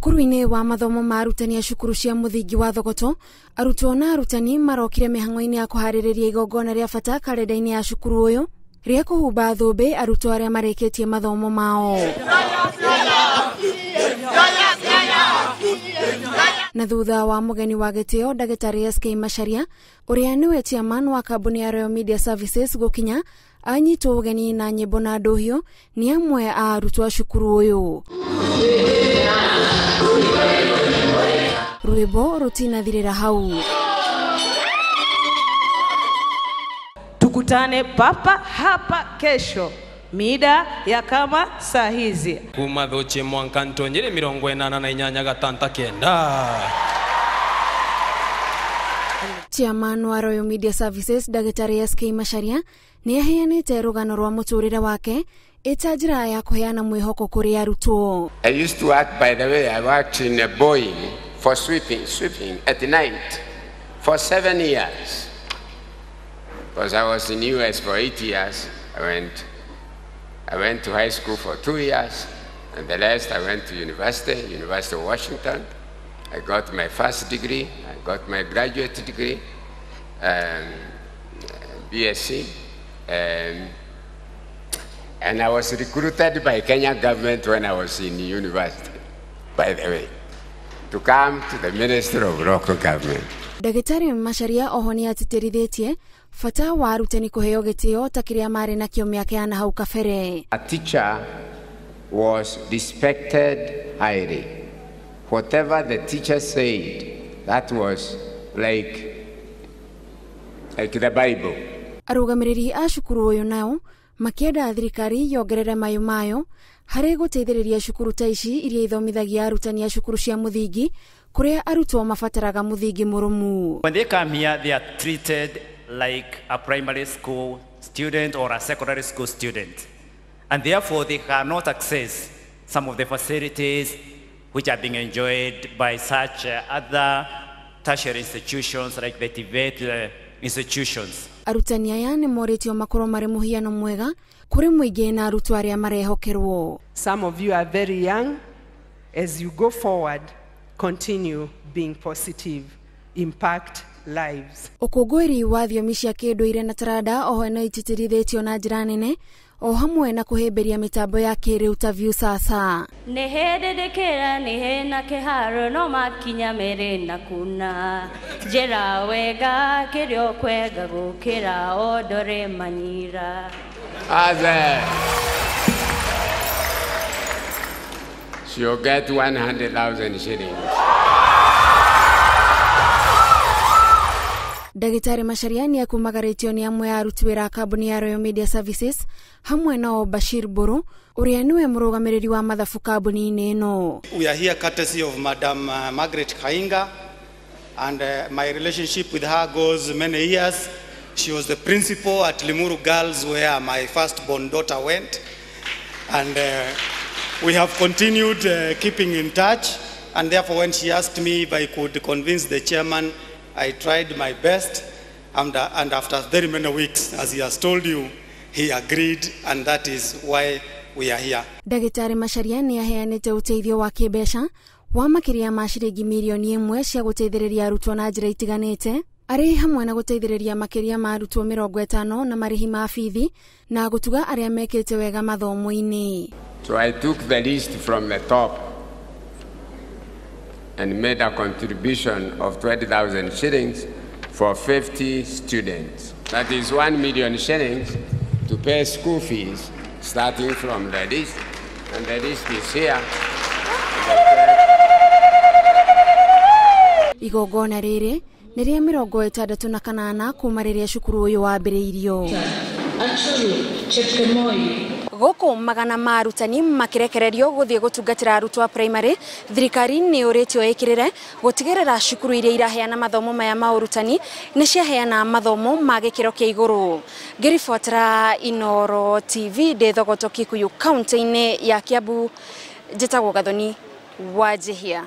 Cukuru-inĩ wa mathomo ma arutani a cukuru cia mũthingi wa Thogoto, arutwo na arutani marokire mĩhang'o-inĩ ya kũharĩrĩria igongona rĩa bata karenda-inĩ ya cukuru ũyũ rĩa kũhumba thũmbĩ arutwo arĩa marĩkĩtie mathomo mao. Na thutha wa mũgeni wa gĩtĩo ndagĩtarĩ SK Macharia ũrĩa nĩwe chairman wa kambuni ya Royal Media Services gũkinya anyitwo ũgeni na nyĩmbo na ndũhiũ nĩ amwe a arutwo a cukuru ũyũ. Rwĩmbo rũtinathirĩra hau. Tukutane papa hapa kesho mida ya kama saa hizi. Kuma thuchi mwankanto nyiri 88 9. Chairman wa Royal Media Services ndagĩtarĩ SK Macharia nĩ aheanĩte rũgano rwa mũtũrĩre wake ĩta njĩra ya kũheana mwĩhoko kũrĩ arutwo. I used to work, by the way, I worked in a Boeing for sweeping at night for 7 years. Because I was in US for 8 years. I went to high school for 2 years, and the rest I went to university, University of Washington. I got my first degree, I got my graduate degree, BSc, and I was recruited by Kenya government when I was in university, by the way, to come to the Ministry of Local Government. Ndagĩtarĩ Macharia oho nĩ atĩtĩrithĩtie bata wa arutani kũheo gĩtĩo ta kĩrĩa marĩ nakĩo mĩaka ya nahau kabere. A teacher was respected highly. Whatever the teacher said, that was like the Bible. Arũgamĩrĩri a cukuru ũyũ nao makĩenda thirikari yongerere mayũ mayo harĩ gũteithĩrĩria cukuru ta ici iria ithomithagia arutani a cukuru cia mũthingi kũrĩa arutwo mabataraga mũthingi mũrũmu. When they come here, they are treated like a primary school student or a secondary school student, and therefore they cannot access some of the facilities which are being enjoyed by such other tertiary institutions like the TVET institutions. Arutani aya nĩ morĩtio makorwo marĩ mũhiano mwega kũrĩ mũingĩ na arutwo arĩa marehokerwo. Some of you are very young. As you go forward, continue being positive, impact lives. Ũkũngũĩri wa thiomi cia kĩndũire na taranda oho no itĩtĩrithĩtio na njĩra nene o hamwe na kũhĩmbĩria mĩtambo ya kĩrĩu ta Viusasa. Nĩ hĩndĩ ndĩkĩra nĩ hĩna kĩharo no makinya merĩ na kuna njĩra wega kĩrĩa ũkwega gũkĩra ondore manyira. Other. She'll get 100,000 shillings. Ndagĩtarĩ Macharia nĩ akumagarĩtio nĩ amwe a aruti wĩra a kambuni ya Royal Media Services hamwe nao Bashir Mburu ũrĩa nĩwe mũrũgamĩrĩri wa mathabu kambuni-inĩ ĩno. We are here courtesy of Madam Margaret Kainga, and my relationship with her goes many years. She was the principal at Limuru Girls where my firstborn daughter went, and we have continued keeping in touch, and therefore when she asked me if I could convince the chairman, I tried my best, and after very many weeks, as he has told you, he agreed, and that is why we are here. Ndagĩtarĩ Macharia nĩ aheanĩte ũteithio wa kĩmbeca wa makĩria ma ciringi mirioni 1 cia gũteithĩrĩria arutwo na njĩra itiganĩte arĩ hamwe na gũteithĩrĩria makĩria ma arutwo 50 na marĩhi ma bithi na gũtuga arĩa mekĩte wega mathomo-inĩ. So I took the list from the top and made a contribution of 20,000 shillings for 50 students. That is 1 million shillings to pay school fees, starting from the list, and the list is here. Igongona rĩrĩ nĩ rĩa 68 kuma rĩrĩa cukuru ũyũ wambĩrĩirio. Gũkũ magana ma arutani makirekererio gũthiĩ gũtungatĩra arutwo a primary, thirikari nĩ ũrĩtio ĩkĩrĩre gũtigĩrĩra cukuru iria iraheana mathomo maya ma ũrutani nĩ ciaheana mathomo ma gĩkĩro kĩa igũrũ. Ngĩribotera Inooro TV ndĩ Thogoto Kikuyu kaunti-inĩ ya Kiambu, njĩtagwo Gathoni Wanjihia.